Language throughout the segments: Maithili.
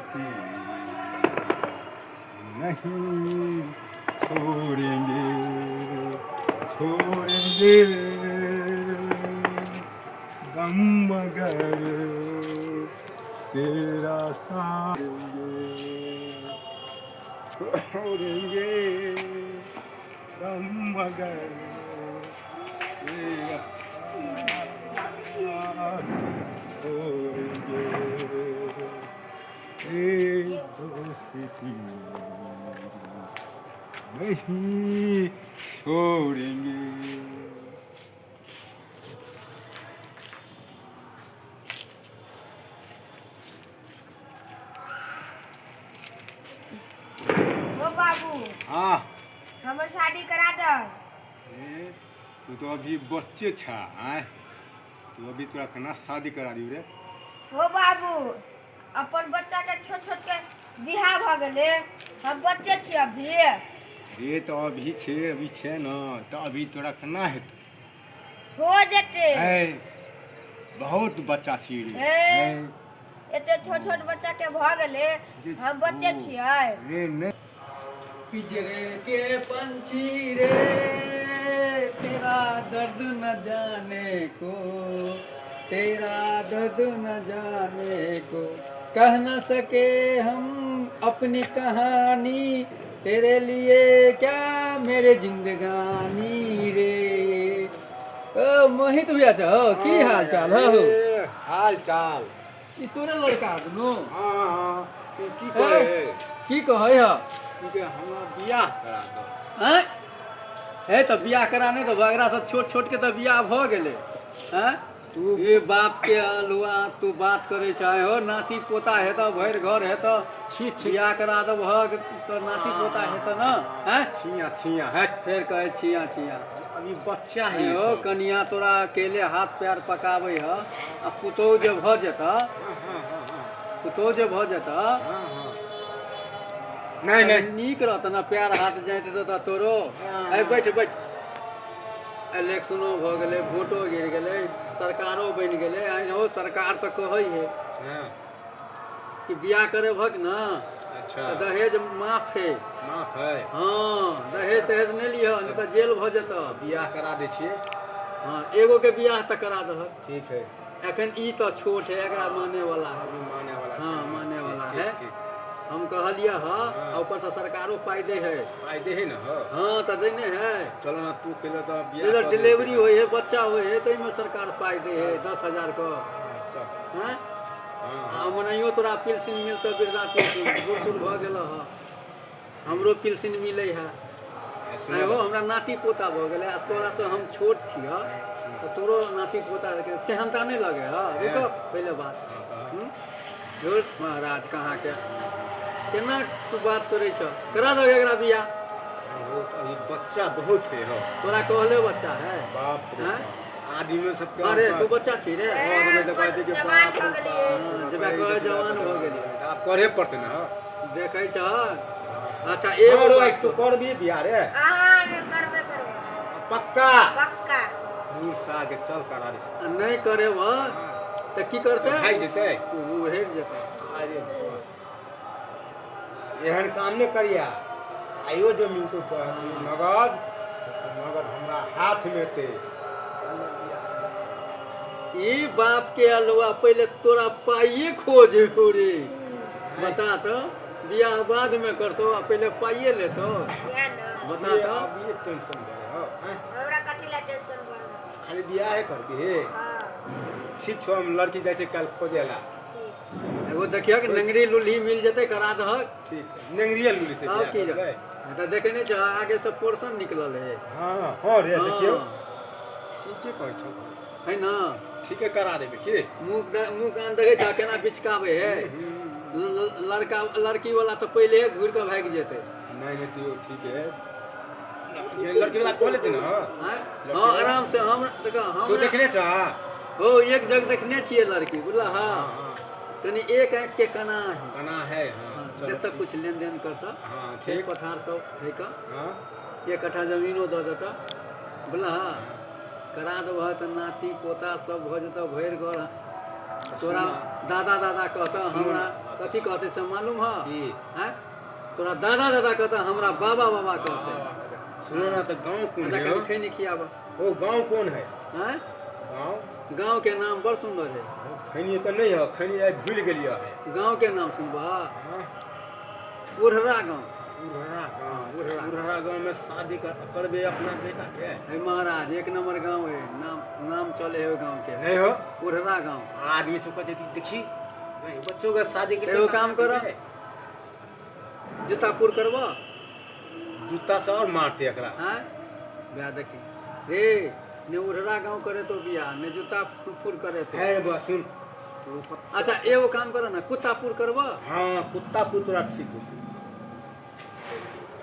दोस्ती नहीं छोड़ेंगे छोड़ेंगे गम मगर तेरा साथ छोड़ेंगे गम मगर तेरा साथ छोड़ेंगे ये दोस्ती नहीं छोड़ेंगे। ओ बाबू। हाँ। हमर शादी करा दे। ए, तू तो अभी बच्चे छा आय, तू अभी तोरा केना शादी करा दियो रे? हो बाबू, अपन बच्चा के छोट छोट के बियाह भऽ गेलै, हम बच्चे छी अभी। रे तऽ अभी छे, अभी छे न, तऽ अभी तोरा केना हेतौ? हो जेतै। है, बहुत बच्चा छी रे। हे। है, एते छोट छोट बच्चा के भऽ गेलै, जे हम बच्चे छियै। रे नहि। पिंजरे के पंछी रे, तेरा दर्द न जाने को, तेरा दर्द न जाने को, कह न सके हम अपनी कहानी, तेरे लिए क्या मेरे जिंदगानी रे। ओ मोहित भैया छौ, की हाल चाल हो? ए, हाल चाल। ई तोरे लड़का दुनू? हाँ हाँ, ई की कहै? की कहै ह? की कहै, हमरा बियाह करा दो। आँय हे, तऽ बियाह करा नहि तऽ बगरा से छोट छोट के तऽ बियाह भऽ गेलै। आँय तू ये बाप के अलुआ तू बात करै छै हो, नाती पोता हेतऽ, भरि घर हेतऽ। छी छी। बियाह करा देबहक तऽ नाती पोता हेतऽ न? आँय। छिया छिया है। फेर कहै छिया छिया। अभी बच्चा है ई हो सब। कनिया तोरा अकेले हाथ पैर पकाबै ह, आ पुतोहु जे भऽ जेतऽ, पुतोहु जे भऽ जेतऽ। हाँ हाँ, नहीं नहीं। नीक रहत ने, पैर हाथ जाइत देतऽ तोरो। हाँ। आइ बैठ बैठ, इलेक्शनो भऽ गेलै, वोटो गिर गेलै, सरकारो बनि गेलै। आइ हो सरकार तऽ कहै है कि बियाह करेबहक ने तऽ दहेज माफ है। माफ है? हँ, दहेज तहेज नहि लिहऽ, नहि तऽ जेल भऽ जेतऽ। बियाह करा दै छियै। हँ, एगो के बियाह तऽ करा दहक। ठीक है। एखन ई तऽ छोट है, एकरा माने वाला है। अभी माने वाला हाँ, छै। माने ठीक, वाला ठीक, है। ठीक। हम कहलियै हँ। हाँ। आ ऊपरसँ सरकारो पाइ दै है। पाइ दे है ने हो? हँ, तऽ दैने है। चलो ना, तू केले तऽ बियाह इधर कऽ दे। डिलीवरी होइ है, बच्चा होइ है, ताहिमे सरकार पाइ दै है 10,000 के। चल। हँ। हाँ। आ मनाइयो तोरा पेंशन मिलतौ, वृद्धा पेंशन। बूढ़ सूढ़ भऽ गेल हँ, हमरो पेंशन मिलै है। सुन। आँय हो, हमरा नाती पोता भऽ गेलै आ तोरासँ हम छोट छियह, तऽ तोरो नाती पोता के सेहनता नहि लगै हँ? रुकऽ पहिले बात। धुर महाराज, कहाँके केना तू बात करै छह? करा दऽ एकरा बियाह। बहुत अभी बच्चा बहुत है हो। तोरा कहले बच्चा है? बाप रे हाँ? बाप। आदमी सबके अरे तू बच्चा छी रे? आदमी तऽ कहै छै कि जवान बाप रे भऽ गेलियै। बाप, हाँ, जबा कहै जवान भऽ गेलियै। आब करे पड़तै ने हो। देखै छह? अच्छा, एगो एगो बात तू करबी बियाह रे? अहाँ करबे करबै। पक्का? पक्का। दूर साग चल करा दे। आ नहि करेबह तऽ की करतै? भागि जेतै। ओ हेर जेतै। अरे, एहन काम नहि करिया। आइयो जो मिलतौ नगद से तऽ नगद हमरा हाथमे एतै। ई बाप के अलुआ, पहिले तोरा पाइए खोज हो रे। बता तऽ, बियाह बाद में करतौ आ पहिले पाइए लेतौ? इएह ने। बता तऽ। अभी टेंशन भऽ हो आँय? हमरा कथी लए टेंशन भऽ गेल? खाली बियाहे करबी हे? हँ। ठीक छौ, हम लड़की जाइ छै काल्हि खोजे ला। ठीक। एगो देखियक, नंगरी लुल्ही मिल जेतै, करा दहक। ठीक, नेंगरिए लूली से तब बियाह की करबै। तऽ देखे नहि छह, आगे से पोर्शन निकलल है। हाँ हाँ रे, देखियौ। हाँ, ठीके कहै छौ। है ना? ठीके, करा देबै की। मुँह कान देखै छह केना बिचकाबै है? लड़का लड़की वाला तऽ पहिले घुरि कऽ भागि जेतै। नहीं नहीं, तू ठीक है, ये लड़की वाला कह लेते ना। आँय? हँ, आराम से हम देख हम तू देखने छा? हो, एक जग देखने छियै लड़की, बुझल? हँ, तनी एक आँखि के कना है। कना है, हाँ। चलो। जब तक कुछ लेन देन करता। हाँ। खेत ठीक। पथार सब है का। 1 कट्ठा जमीनो दऽ देता, बुझल? करा देबह तऽ नाती पोता सब भऽ जेतऽ, भरि घर। तोरा दादा दादा कहता हमरा कथी कहते से मालूम है? की? हैं? तोरा दादा दादा कहता, हमरा बाबा बाबा कहते। सुनो ना, तो गाँव कौन अच्छा है? कभी खैनी खियाब। ओ गाँव कौन है? हैं? गाँव। गाँव के नाम बड़ सुंदर है। खैनी तो नहीं है, खैनी आइ भूल गेलियै है। गाँव के नाम सुनबा? हाँ। उड़हरा गाँव। उड़हरा गाँव। उड़हरा। उड़हरा गाँव में शादी करबे अपना बेटा के? हे महाराज, एक नंबर गाँव है, नाम नाम चले है गाँव के। नहीं हो। उड़हरा गाँव। आदमी सब कहते कि देखी नहीं, बच्चों का शादी के एगो काम करो। जूतापुर करबा। जूता से और मारते एकरा। हैं? बियाह देखी रे, ने उड़हरा गाँव करे तो बियाह, ने जूता फुर करे तो। है बस सुन। अच्छा एगो काम करो ना, कुत्तापुर करबा। हाँ, कुत्ता पुतरा ठीक हो।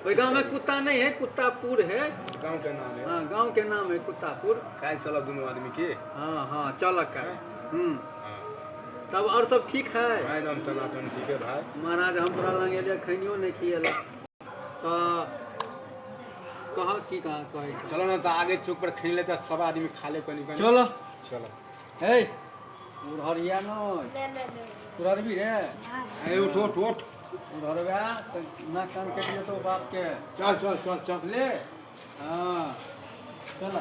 ओहि गाँव में कुत्ता नहीं है, कुत्तापुर है। गाँव के नाम है। हाँ, गाँव के नाम है कुत्तापुर। काल्हि चलब दुनू आदमी के। हाँ हाँ, चल का। हाँ। तब और सब ठीक है? हाँ, एकदम टनाटन ठीक है भाई। महाराज, हम तोरा लग एलियै, खैनियो नहीं खियेलक, तऽ कह की कहाँ कहै छै। चलो ना तो आगे चौक पर खेल लेते, सब आदमी खा ले कनी कनी। चलो। चलो। हे उड़हरिया न। ले ले ले। उड़हरबी रे? हाँ। ए उठ उठ उठ। उड़हरबा तऽ नाक कान कटि जेतौ बाप के। चल चल चल चल। ले, हाँ चल।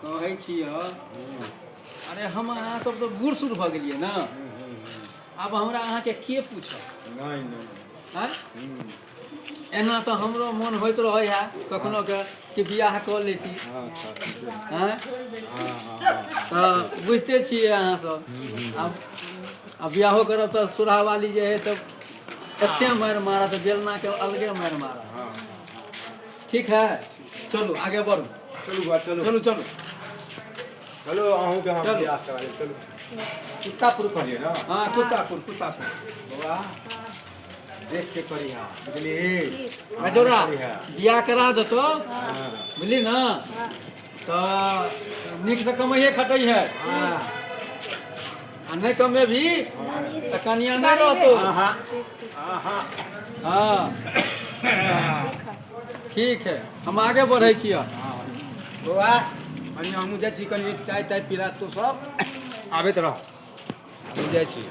कहै छियै, अरे हम अहाँ सब तऽ बूढ़ सूढ़ भऽ गेलियै ने, आब हमरा अहाँके के पूछत? नहीं नहीं। आँय? एना तऽ हमरो मोन होइत रहै है कखनो के कि बियाह कऽ लेती। हाँ, अच्छा ठीक है। आँय? हाँ हाँ हाँ। तऽ बुझिते छियै अहाँ सब, आब आब बियाहो करब तऽ सुराहवाली जे है तऽ एते मारि मारत, बेलनाके अलगे मारि मारत। हाँ। ठीक है, चलू आगे बढ़ू। चलू बा, चलू। चलू चलू। चलो, अहूँ के हम चलू। बियाह करा लेब, चलू। कुत्तापुर कहलियै ना? हाँ, कुत्तापुर, कुत्तापुर। बौआ, देख के करी, हाँ, बुझली? मजोरा हाँ। बियाह करा देतो। हाँ। बुझली ना? तऽ नीकसँ कमैहे खटै है। हाँ। आ नहि कमेबही तऽ कनिया नहि रहतो। हाँ हाँ हाँ। हाँ, ठीक है, हम आगे बढ़ै छियै। बौआ, कनि हमहूँ जाइ छी, कनि चाय ताय पीला, तू सब आबैत रह, हमहूँ जाइ छी।